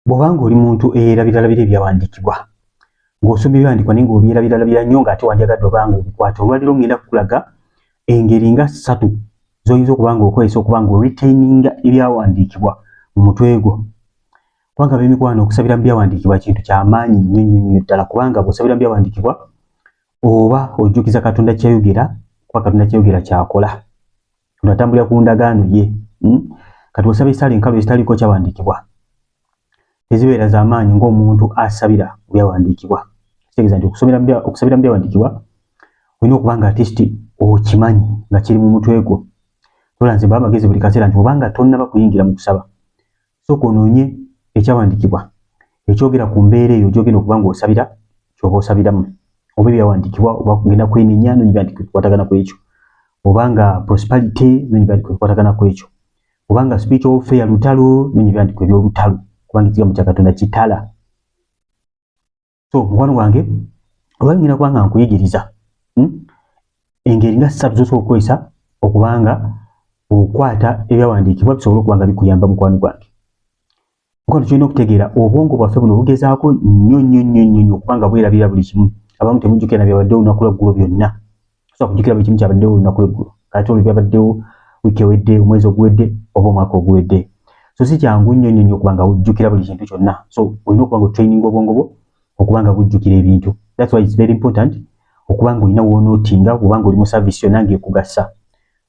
Bw'oba ng'oli muntu eyeerabiralabira ebyawandiikibwa, ng'osoma ebyawandiikibwa naye ng'obyerabiralabira nnyo ng'ate wandyagadde oba ng'obikwata, olwaleero ngenda kukulaga engeri nga ssatu z'oyinza okuba ng'okozesa okuba ng'oretaininga ebyawandiikibwa mu mutwe gwo. Kubanga ab'emikwano, okusabira mu byawandiikibwa kintu kya maanyi nnyo nnyo nnyo ddala, kubanga bw'osabira mu byawandiikibwa oba ojjukiza Katonda ky'ayogera, kuba Katonda ky'ayogera ky'akola. Katonda atambulira ku ndagaano ye. Kati osaba essaala enkalu ezitaliiko kyawandiikibwa tezibeera za maanyi ng'omuntu asabira mu byawandiikibwa. Kitegeeza nti okusabira mu byawandiikibwa olina okuba nga at least okimanyi nga kiri mu mutwe gwo. Tola nze mba amagezi buli kaseera nti obanga tonnaba kuyingira mu kusaba, sooka onoonye ekyawandiikibwa ekyogera ku mbeera eyo gy'ogenda okuba ng'osabira, ky'oba osabiramu, oba ebyawandiikibwa, oba kugenda kwenenya, noonya ebyawandiikibwa ebikwatagana ku ekyo, oba nga prosperity, noonya ebyawandiikibwa ebikwatagana ku ekyo, oba nga spiritual warfare, lutalo, noonya ebyawandiikibwa eby'olutalo, kubanga ekigambo kya Katonda kitala. So mukwano gwange, olwali ngenda kuba nga nkuyigiriza Engeri nga ssatu z'osobola okukozesa okubanga okwata ebyawandiikibwa bisobole okuba nga bikuyamba. Mukwano gwange, mukwano, kyolina okutegeera, obwongo bwaffe buno bugezaako nnyo nnyo nnyo nnyo nnyo okuba nga bwerabira buli kimu. Abamu temujjukira na byabaddewo olunaku lweggulo byonna. Osobola kujjukira buli kimu kyabaddewo olunaku lweggulo, kati olwo byabaddewo wiiki ewedde, omwezi oguwedde oba omwaka oguwedde? So si kyangu nnyo nnyo nnyo okuba nga ojjukira buli kintu kyonna. So olina okuba nga otraininga obwongo bwo okuba nga bujjukira ebintu. That's why it's very important okuba nga olina wonootinga, kubanga oli mu service yonna ng'ekugasa,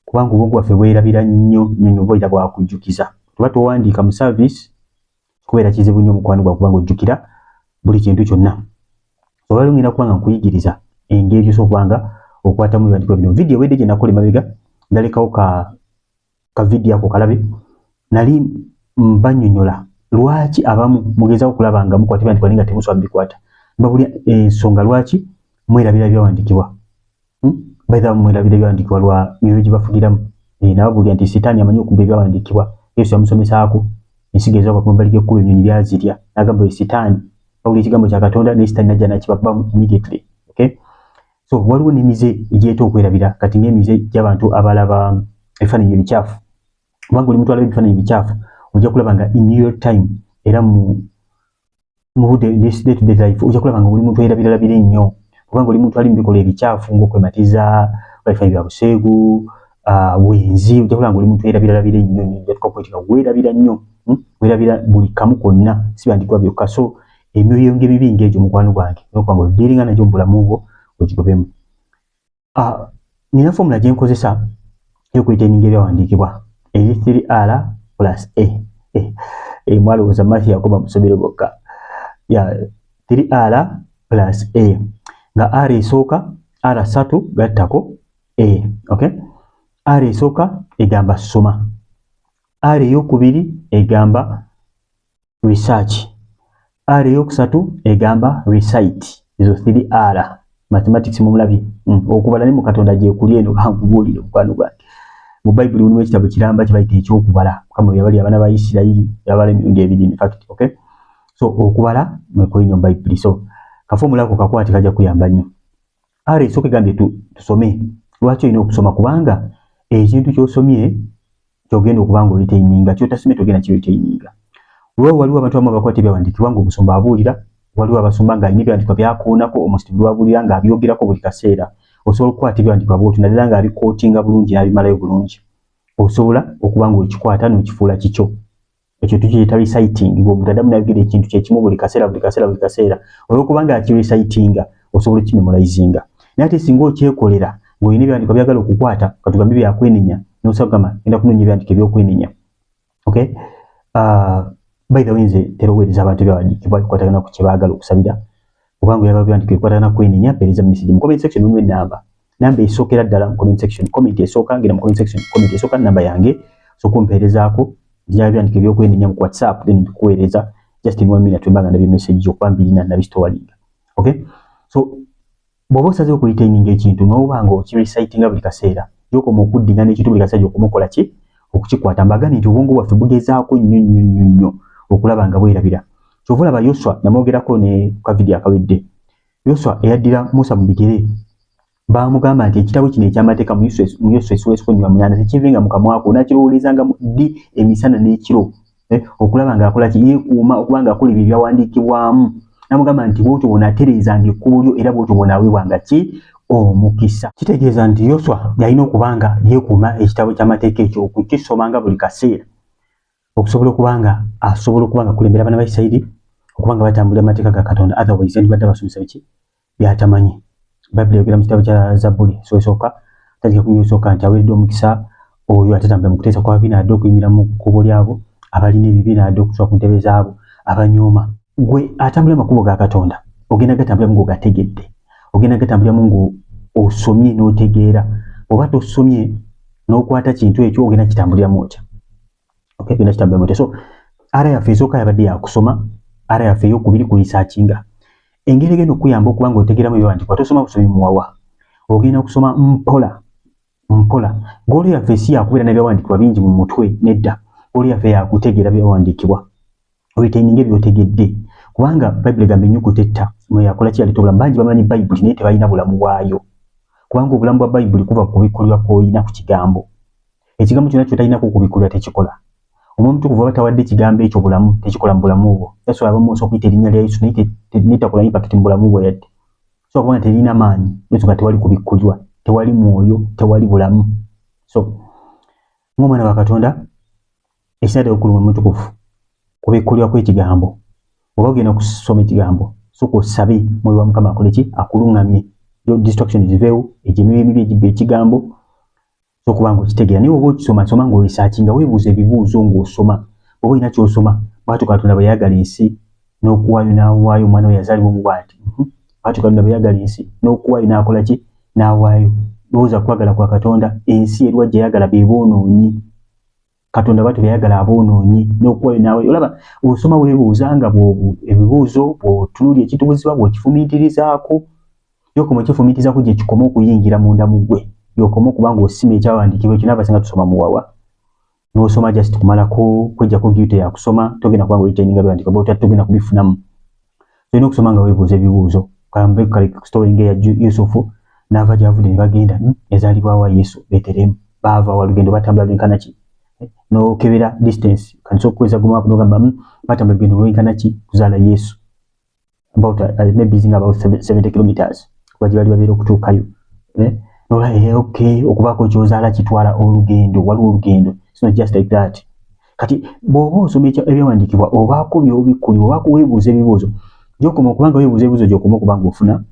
kubanga obwongo bwaffe bwerabira nnyo nnyo nnyo, bwera bwakujjukiza. Tuba towandiika mu service, kubeera kizibu nnyo, mukwano gwa, kubanga ojjukira buli kintu kyonna. Olwaleero ngenda kuba nga nkuyigiriza engeri gyosobola okuba nga okwatamu ebyandiikibwa bino. Vidiyo ewedde gye nakola emabega, ndalekawo ka vidiyo ako kalabe, nali mbanyonyola lwaki abamu mugezaako okulaba nga mukwata ebyandiikibwa naye nga temusobola bikwata. Mbabulya ensonga lwaki mwerabira ebyawandiikibwa. By the way, mwerabira ebyawandiikibwa lwa myoyo gye bafugiramu. Nababulya nti Sitaani amanyi okubba ebyawandiikibwa. Yesu yamusomesaako ensigo ezagwa ku mabbali g'ekkubo, ebinyonyi byazirya, n'agamba oyo Sitaani. Bawulira ekigambo kya Katonda naye Sitaani najja n'akibabbamu immediately. Okay, so waliwo n'emize egyeta okwerabira, kati ng'emize gy'abantu abalaba ebifaananyi ebikyafu. Kubanga oli muntu alaba ebifaananyi ebikyafu, ojja kulaba nga in your time era mu budde, this day to day life, ojja kulaba nga oli muntu erabiralabira ennyo, kubanga oli muntu ali mu bikolwa ebikyafu ng'okwematiza, ebifaananyi bya buseegu, bwenzi. Ojja kulaba nga oli muntu erabiralabira ennyo nnyo, ojja tuka weerabira nnyo, Weerabira buli kamu konna, si byandikibwa byokka. So emyoyo ng'emibi ng'egyo, mukwano gwange, nokuba nga odiringa nagyo mu bulamu bwo, ogigobemu. Nina formula gye nkozesa ey'okuretaininga ebyawandiikibwa, eri 3R plus A. Mwalowooza math yakoma mu ssomero bokka ya 3R plus A, nga R esooka, R ssatu gattako A. Okay, R esooka egamba soma, R eyokubiri egamba research, R eyokusatu egamba recite. Ezo 3 R. Mathematics mumulabye, Okubala ne mu Katonda gyekuli eno. Kankubuulire, mukwano gwange, mu Bayibuli mulimu ekitabo kiramba kye bayita ekyokubala. Mukama bwe yabali abaana ba Isirayiri, yabala emirundi ebiri, in fact. Okay, so okubala mwekuli nnyo mu Bayibuli. So ka formula ako kakwate, kajja kuyamba nnyo. R esooka egambye tusome. Lwaki olina okusoma? Kubanga ekintu ky'osomye kyogenda okuba nga oretaininga, kyotasomye togenda kiretaininga. Olwo waliwo abantu abamu abakwata ebyawandiikibwa ng'omusumba abuulira. Waliwo abasumba ng'alina ebyawandiikibwa byakoonako omusiti, lwabuulira ng'abyogerako buli kaseera. Osobola okukwata ebyawandiikibwa bwotyo, naddala ng'abikootinga bulungi n'abimalayo bulungi, osobola okuba ng'okikwata n'okifuula kikyo. Ekyo tukiyita reciting, ng'omuntu addamu nayogera ekintu kyekimu buli kaseera, buli kaseera, buli kaseera. Olw'okuba nga akirecitinga, osobola okukimemorizinga. Naye ate singa okyekolera ng'olina ebyawandiikibwa byagala okukwata, katugambe byakwenenya, n'osobola kugamba genda kunoonya ebyawandiiko ebyokwenenya. Okay, by the way, nze tera oweereza abantu ebyawandiikibwa bikwatagana ku kye baagala okusabira. Kubanga oyagala ebyawandiiko ebikwatagana kwenenya, mpeereza message mu comment section, mulimu enamba, namba esookera ddala mu comment section. Comment esooka, ngenda mu comment section, comment esooka namba yange, osooka ompeerezaako njagala ebyawandiiko ebyokwenenya mu WhatsApp, then mbikuweereza just in one minute wemba nga ndabye message, okuba mbirina nabisitowalinga. Okay, so bw'oba osazeewo okuretaininga ekintu n'oba nga okirecitinga buli kaseera, gy'okoma okuddingana ekintu buli kaseera, gy'okoma okola ki okukikwata. Mbagambye nti obwongo bwaffe bugezaako nnyo nnyo nnyo nnyo okulaba nga bwerabira. Kyova olaba Yoswa, namwogerako ne ka vidiyo akawedde, Yoswa eyaddira Musa mu bigere, baamugamba nti ekitabo kino ekyamateeka mu Yoswa essuula esooka olunyiriri 8 tekivenga mu kamwako, onakirowoolezanga ddi emisana n'ekiro. Okulaba ng'akola ki? Yeekuuma okuba ng'akola ebyo ebyawandiikibwamu. Namugamba nti bwotyo bw'onaatereezanga ekkubo lyo, era bwotyo bw'onaaweebwanga ki? Omukisa. Kitegeeza nti Yoswa yalina okuba nga yeekuuma ekitabo ky'amateeka ekyo, okukisomanga buli kaseera, okusobola okuba nga asobola okuba nga akulembera abaana ba Isirayiri okuba nga batambulira amateeka ga Katonda. Otherwise yandibadde abasomesa biki byatamanyi. Bayibuli eyogera mu kitabo kya Zabbuli esooka, tandika ku esooka, nti aweereddwa omukisa oyo atatambula mu kuteesa kw'ababi, n'adde okuyimirira mu kkubo lyabo abalina ebibi, n'adde okutuula ku ntebe zaabo abanyooma. Gwe atambulira amakubo ga Katonda, ogenda gatambuliramu ng'ogategedde, ogenda gatambuliramu ng'osomye n'otegeera. Oba tosomye n'okwata kintu ekyo, ogenda kitambuliramu otya? Okay, ogenda kitambuliramu otya? So R yaffe esooka yabadde yakusoma. R yaffe eyokubiri, kuresearchinga. Engeri egenda okukuyamba okuba nga otegeeramu ebyawandiikibwa, tosoma busomi muwawa, ogenda kusoma mpola mpola. Goal yaffe si yakubeera n'ebyawandiikibwa bingi mu mutwe, nedda. Goal yaffe yakutegeera byawandiikibwa, oretaininga ebyotegedde, kubanga Bayibuli egamba ennyukuta etta mwe yakola ki? Yaleeta obulamu. Bangi bamanyi Bayibuli naye tebalina bulamu bwayo, kubanga obulamu bwa Bayibuli kuva ku kubikkulirwa kw'olina ku kigambo. Ekigambo kyonna kyotalinako okubikkulirwa tekikola. Omwoyo Omutukuvu aba tawadde ekigambo ekyo bulamu, tekikola mu bulamu bwo. That's why abamu osobola okuyita erinnya lya Yesu naye netakola impact mu bulamu bwo yadde. So kubanga terina maanyi, ensonga tewali kubikkulirwa, tewali mwoyo, tewali bulamu. So ng'omwana wa Katonda, ekinadde okulu mwe mutukuvu kubikkulirwa kw'ekigambo. Oba ogenda kusoma ekigambo, sooka osabe mwoyo wa Mukama akole ki? Akuluŋŋamye, distraction ziveewo, egyo emyoyo emibi egibba ekigambo, okuba nga okitegeera. Naye oba okisoma, soma ng'oresearchinga, weebuuza ebibuuzo ng'osoma. Oba olina ky'osoma, bwatyo Katonda bwe yayagala ensi n'okuwaayo, n'awaayo omwana we yazaalibwa omu bw'ati. Bwatyo Katonda bwe yayagala ensi n'okuwaayo, n'akola ki? N'awaayo. Lowooza kwagala kwa Katonda. Ensi eriwa gye yayagala? Be boonoonyi. Katonda bwatyo bwe yayagala aboonoonyi n'okuwaayo, n'awaayo. Olaba osoma, weebuuza nga ebibuuzo, bw'otunuulira ekintu buziba, bw'okifumiitirizaako, gy'okoma okifumiitirizaako, gye kikoma okuyingira munda mu ggwe, gy'okoma okuba ng'osima ekyawandiikibwa ekyo. N'abasinga tusoma muwawa, n'osoma just kumalako kwejjako guilt ya kusoma. Togenda kuba nga oretaininga byawandiikibwa bw'otya, togenda kubifunamu. Olina okusoma nga weebuuza ebibuuzo. Kambe kale story ng'eya Yusufu n'ava gy'avudde ne bagenda, yazaalibwa wa Yesu? Beterehemu. Baava wa? Lugendo batambula lwenkana ki? N'okebera distance, kandisa okukozesa Google Map, n'ogamba, batambula lugendo lwenkana ki kuzaala Yesu?" About maybe zinga about 70 kilometers kuba gye bali babeera okutuukayo. Nola, okay, okubaako ky'ozaala kitwala olugendo, waliwo olugendo. It's not just like that. Kati bw'oba osoma ebyawandiikibwa, obaako by'obikkulirwa, obaako weebuuza ebibuuzo. Gy'okoma okuba nga weebuuza ebibuuzo, gy'okoma okuba nga ofuna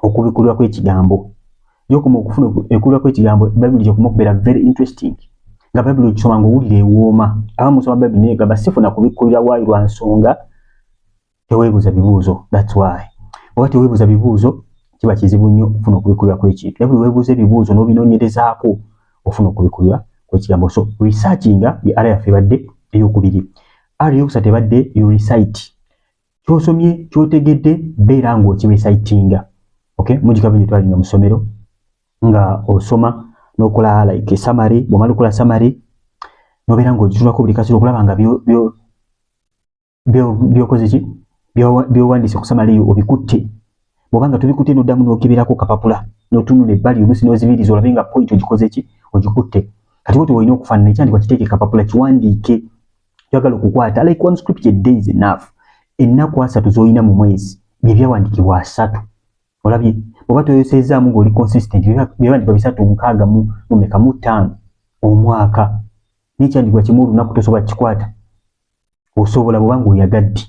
okubikkulirwa kw'ekigambo. Gy'okoma okufuna ekubikkulirwa kw'ekigambo, Bayibuli gy'okoma okubeera very interesting, nga Bayibuli okisoma ng'owulira ewooma. Abamu musoma Bayibuli naye gamba, "Sifuna kubikkulirwa waayo," lwa nsonga teweebuuza bibuuzo. That's why oba teweebuuza bibuuzo, kiba kizibu nnyo okufuna okubikkulirwa kw'ekintu. Naye buli weebuuza ebibuuzo n'obinoonyerezaako, ofuna okubikkulirwa kw'ekigambo. So researchinga ye R yaffe ebadde eyokubiri. R eyokusatu ebadde you recite. Ky'osomye, ky'otegedde, beera ng'okirecitinga. Okay, mujjuka bingi twalinga mu ssomero nga osoma n'okola like summary. Bw'omala okukola summary, n'obeera ng'ogitunulako buli kaseera okulaba nga byokoze ki, byowandiise ku summary eyo obikutte. Bw'oba nga tobikutte, n'oddamu n'okeberako kapapula, n'otunula ebbali oluusi, n'ozibiriza olabe nga point ogikoze ki, ogikutte. Kati bwotyo olina okufaanana ekyandikwa, kiteeke kapapula, kiwandiike kyagala okukwata. Like one scripture a day is enough. Ennaku 30 z'olina mu mwezi, bye byawandiikibwa 30. Olabye bw'oba toyosezzaamu ng'oli consistent, byawandiikibwa bisatu nkaaga mu mumeka? Mu ttaano omwaka. N'ekyandiikibwa kimu olunaku tosobola kikwata? Osobola bw'oba ng'oyagadde.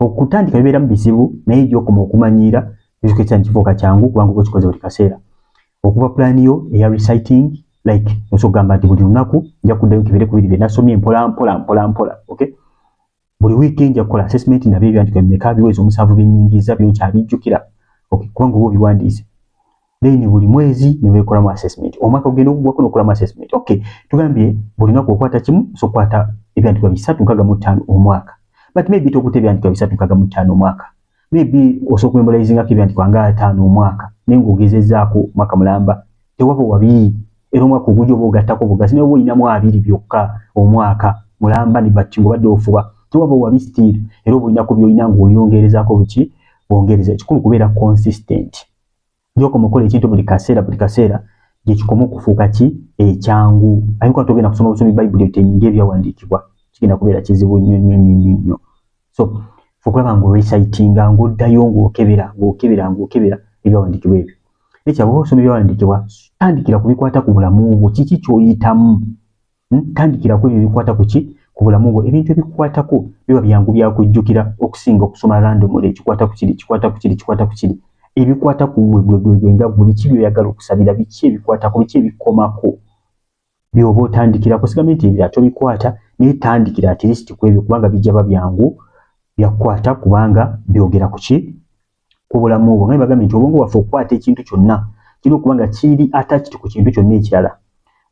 Okutandika bibeeramu bizibu, naye gy'okoma okumanyiira, ekyo kifuuka kyangu, kubanga oba okikoze buli kaseera. Okuba pulaani yo eya reciting, like osobola okugamba nti buli lunaku nja kuddayo nkebere ku biri bye nasomye, mpola mpola mpola mpola. Okay, buli wiiki nja kukola assessment, nabyo ebyandiikibwa bimeka biweza omusanvu byennyingiza byokyabijjukira? Okay, kubanga oba obiwandiise. Then buli mwezi ne weekolamu assessment, omwaka gugenda okugwako n'okolamu assessment. Okay, tugambye buli lunaku okwata kimu, osobola okukwata ebyandiikibwa 365 omwaka, but maybe tokuta ebyandiikibwa 365 omwaka. Maybe osobola okumemorizinga ebyandiikibwa nga 50 omwaka, naye ng'ogezezzaako omwaka mulamba, tewaba wabi. Era omwaka ogujja oba ogattako bugasi, naye oba olinamu 20 byokka omwaka mulamba, ne bati ng'obadde ofuba, tewaba wabi still. Era oba olinako by'olina ng'oyongerezaako buki bwongereza. Ekikulu kubeera consistent. Gyokoma okukola ekintu buli kaseera, buli kaseera, gyekikoma okufuuka ki? Ekyangu. Ayinkuba togenda kusoma busomi Bayibuli otenyinga ebyawandiikibwa. Kigenda kubeera kizibu nnyo nnyo nnyo nnyo nnyo. So okulaba ng'orecitinga, ng'oddayo, ng'okebera, ng'okebera, ng'okebera ebyawandiikibwa ebyo. Nekya bw'oba osoma ebyawandiikibwa, tandikira ku bikwata ku bulamu bwo. Kiki ky'oyitamu? Tandikira ku ebyo ebikwata ku ki, ku bulamu bwo. Ebintu ebikwatako biba byangu byakujjukira okusinga okusoma randomly, ekikwata ku kiri, kikwata ku kiri, kikwata ku kiri. Ebikwata ku gwe gwe gwe gwe nga gwe, biki by'oyagala okusabira, biki ebikwatako, biki ebikomako byoba otandikirako. Sigambe nti ebirala tobikwata, naye tandikira at least ku ebyo, kubanga bijja ba byangu byakukwata, kubanga byogera ku ki, ku bulamu bwo. Nga bagambye nti obwongo bwaffe okukwata ekintu kyonna kirina okuba nga kiri attached ku kintu kyonna ekirala.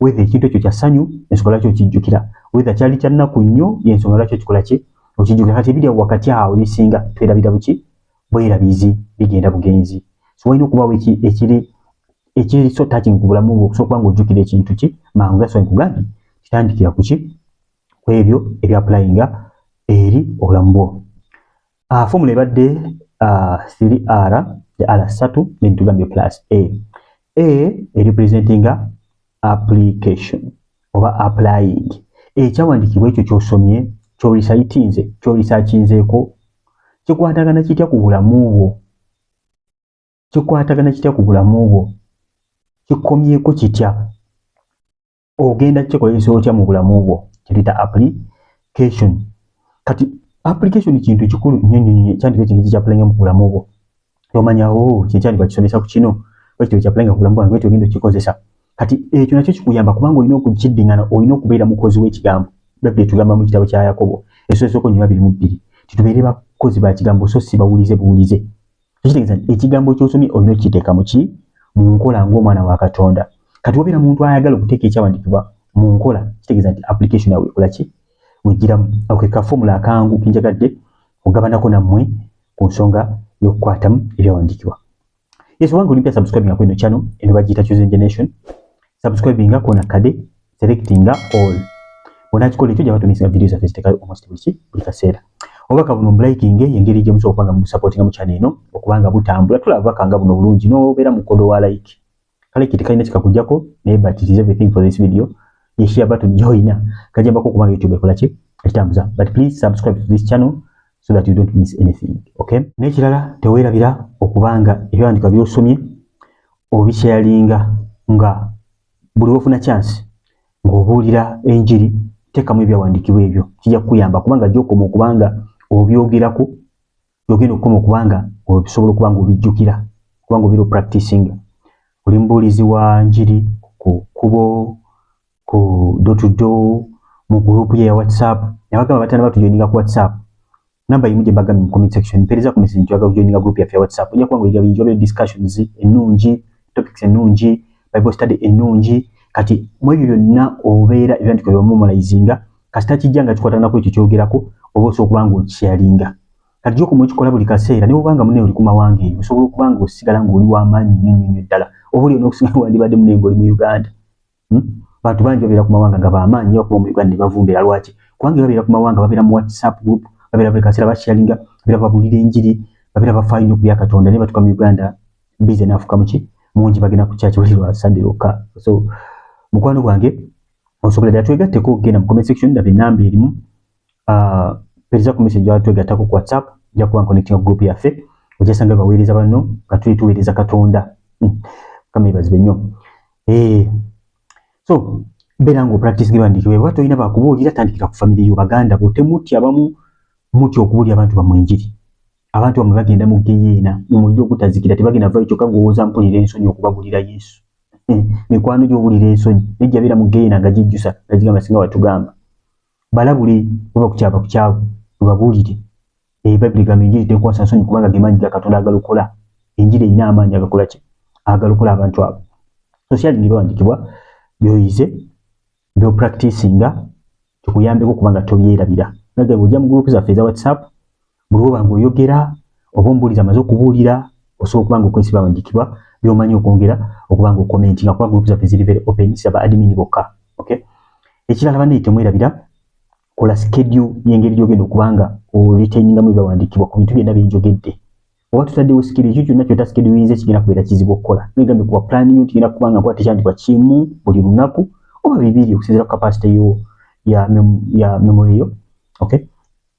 Whether ekintu ekyo kya ssanyu, ensonga lwaki okijjukira, whether kyali kya nnaku nnyo, yensonga lwaki okikola ki, okijjukira. Kati ebiri awo wakati awo ebisinga twerabira buki, bwerabizi, bigenda bugenzi. So walina okubaawo ekiri ekiri so touching ku bulamu bwo okusobola okuba ng'ojjukira ekintu ki mangu. That's why nkugambye kitandikira ku ki, ku ebyo ebyapplyinga eri obulamu bwo. Formula ebadde 3R, R 3, then tugambye plus A. A erepresentinga application oba applying. Ekyawandiikibwa ekyo ky'osomye, ky'orecitinze, ky'oresearchinzeeko, kikwatagana kitya ku bulamu bwo? Kikwatagana kitya ku bulamu bwo? Kikomyeko kitya? Ogenda kikozesa otya mu bulamu bwo? Kyetuyita application. Kati application kintu kikulu nnyo nnyo nnyo. Kyandika ekintu kikyapplyinga mu bulamu bwo, omanya, "Oh, kyekyandikwa kisomesa ku kino, bwekityo kyapplyinga ku bulamu bwange, bwekityo ogenda okikozesa." Kati ekyo nakyo kikuyamba, kubanga olina okukiddingana, olina okubeera mukozi w'ekigambo. Bayibuli etugamba mu kitabo kya Yakobo esooka onyuma 22, titubeere bakozi ba kigambo so si bawulize buwulize. Ekitegeeza nti ekigambo ky'osomye olina okukiteeka mu ki, mu nkola ng'omwana wa Katonda. Kati wobeera muntu ayagala okuteeka ekyawandiikibwa mu nkola, kitegeeza nti application yawe ekola ki, wegiramu. Okay, ka formula akangu kenjagadde okugabanako nammwe ku nsonga y'okukwatamu ebyawandiikibwa. Yes, wange olimpya, subscribinga kweno channel eno bagiyita Chosen Generation. Subscribinga kona kade, selectinga all. Bw'onaakikola ekyo, jaba tomissinga video zaffe ziteekayo almost buli ki, buli kaseera. Obubaka buno mulikinge, engeri gye musobola okuba nga musupportinga mu channel eno okubanga butambula. Tulaba obubaka nga buno bulungi n'obeera mukodo wa like. Kale tekalina kikakujjako, naye but it is everything for this video. Ye share button gy'olina kajambako okubanga YouTube ekola ki, ekitambuza. But please subscribe to this channel so that you don't miss anything, okay? N'ekirala, teweerabira okubanga ebyawandiikibwa by'osomye obisharinga nga buli wofuna chance ng'obuulira enjiri, teekamu ebyawandiikibwa ebyo. Kijja kukuyamba, kubanga gy'okoma okubanga obyogerako, gy'ogenda okukoma okubanga osobola okuba nga obijjukira, kubanga obeera opracticinga. Oli mubuulizi wa njiri ku kkubo, ku door to door, mu group ye ya WhatsApp. Nabagamba batana batujoininga ku WhatsApp, namba yimu gye mbagambye mu comment section. Mpeereza ku message nti oyagala kujoininga group yaffe ya WhatsApp. Ojja kuba nga oyiga bingi, wabeera discussions ennungi, topics ennungi, Bible study ennungi. Kati mu ebyo byonna obeera ebyandiko byomemorizinga, kasita kijja nga kikwatagana ku ekyo kyogerako, oba osobola okuba nga okisharinga. Kati gyokoma okikola buli kaseera, ne bwobanga munne oli ku mawanga eyo, osobola okuba nga osigala ng'oli w'amaanyi nnyo nnyo nnyo ddala, oba oli n'okusinga wandibadde munne ng'oli mu Uganda. Bantu bangi babeera ku mawanga nga b'amaanyi nnyo okuba mu Uganda ne bavumbera. Lwaki? Kubanga babeera ku mawanga, babeera mu WhatsApp group, babeera buli kaseera basharinga, babeera babuulira enjiri, babeera bafaayo nnyo ku bya Katonda. Naye batuuka mu Uganda, busy n'afuuka muki mungi, bagenda ku church buli lwa Sunday lwokka. So mukwano gwange, osobola ddala twegatteko. Okugenda mu comment section, ndaba enamba erimu, pereza ku message twegattako ku WhatsApp. Nja kuba nconnectinga group yaffe, ojasanga baweereza banno nga tuli tuweereza Katonda. Mukama yeebazibwe nnyo. So beera nga opractice gebandiikibwa. Bw'oba tolina bakubuulira, tandikira ku family yo, baganda bo. Temutya, abamu mutya okubuulira abantu bammwe enjiri. Abantu bammwe bagenda mu geyeena, mu muliro ogutazikira, tebagenda vayo. Kyokka gw'owooza, "Mpulira ensonyi okubabuulira Yesu." Mikwano gy'owulira ensonyi nejja beera mu geyeena nga gijjusa, nga gigamba, "Singa watugamba." Balabule oba kukyaba kukyabo, webabuulire. Bayibuli egamba enjiri tekwasa nsonyi, kubanga ge maanyi ga Katonda agalokola. Enjiri erina amaanyi agakola ki, agalokola abantu abo. So sharing ebyawandiikibwa by'oyize, by'opracticinga, kikuyambeko kubanga tobyerabira. Naga bw'ojja mu group zaffe eza WhatsApp, buli woba ng'oyogera oba omubuulizi amaze okubuulira, osobola okuba nga okozesa ebyawandiikibwa by'omanyi okwongera okuba nga ocommentinga, kuba group zaffe ziri very open, si aba admin bokka, okay? Ekirala bannaye, temwerabira kola schedule y'engeri gy'ogenda okuba nga oretainingamu ebyawandiikibwa ku bintu byonna byenjogedde. Oba tutaddewo schedule, ekyo kyonna kyota schedule yinza kigenda kubeera kizibu okukola. Negambye kuwa plan yo nti genda kuba nga nkola tekyandikwa kimu buli lunaku oba bibiri, okusinziira ku capacity yo. ya memory yo, okay,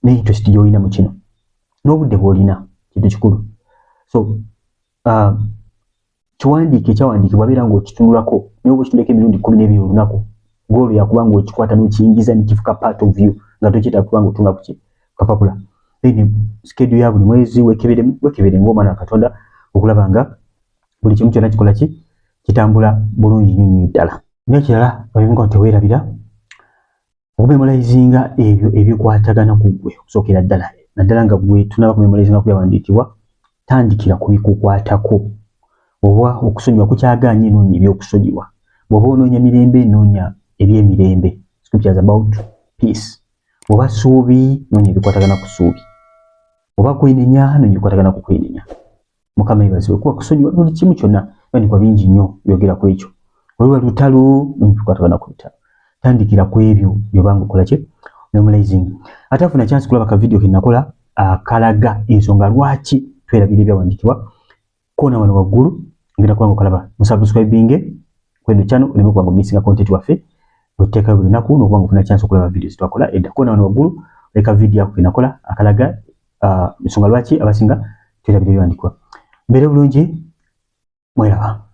ne interest gy'olina mu kino n'obudde bw'olina, kintu kikulu. So kiwandiike ekyawandiikibwa, beera ng'okitunulako, naye oba okitunuleko emirundi 12 olunaku, goal yakuba ng'okikwata n'okiyingiza nekifuka part of you nga tokyetaaga kuba ng'otunula ku kapapula. Then schedule ya buli mwezi wekeberemu, wekebere ng'omwana wa Katonda okulaba nga buli kimu kyonna kikola ki, kitambula bulungi nnyo nnyo ddala. N'ekirala, olinga teweerabira okumemorizinga ebyo ebikwatagana ku ggwe okusookera ddala, naddala nga gwe tunaba kumemorizinga ku byawandiikibwa. Tandikira ku bikukwatako. Oba okusonyiwa kukyagaanye, noonya ebyokusonyiwa. Bw'oba onoonya mirembe, noonya ebyemirembe, scriptures about peace. Oba ssuubi, noonya ebikwatagana ku ssuubi. Oba kwenenya, noonya ebikwatagana ku kwenenya. Mukama yeebazibwe, kuba kusonyiwa buli kimu kyonna, bandikwa bingi nnyo byogera ku ekyo. Olwa lutalo, noonya ebikwatagana ku lutalo. Tandikira ku ebyo byobanga okola ki, memorizing. Ate afuna chance kulaba ka video ke nakola akalaga ensonga lwaki twerabira ebyawandiikibwa, koona wano waggulu, ngenda kubanga okalaba. Musubscribinge kweno channel oleme kubanga omissinga content waffe bwetuteekayo buli lunaku, n'okubanga ofuna chance okulaba video zitwakola edda. Koona wano waggulu, leka video yako kenakola akalaga ensonga lwaki abasinga twerabira ebyawandiikibwa. Mbeere bulungi, mweraba.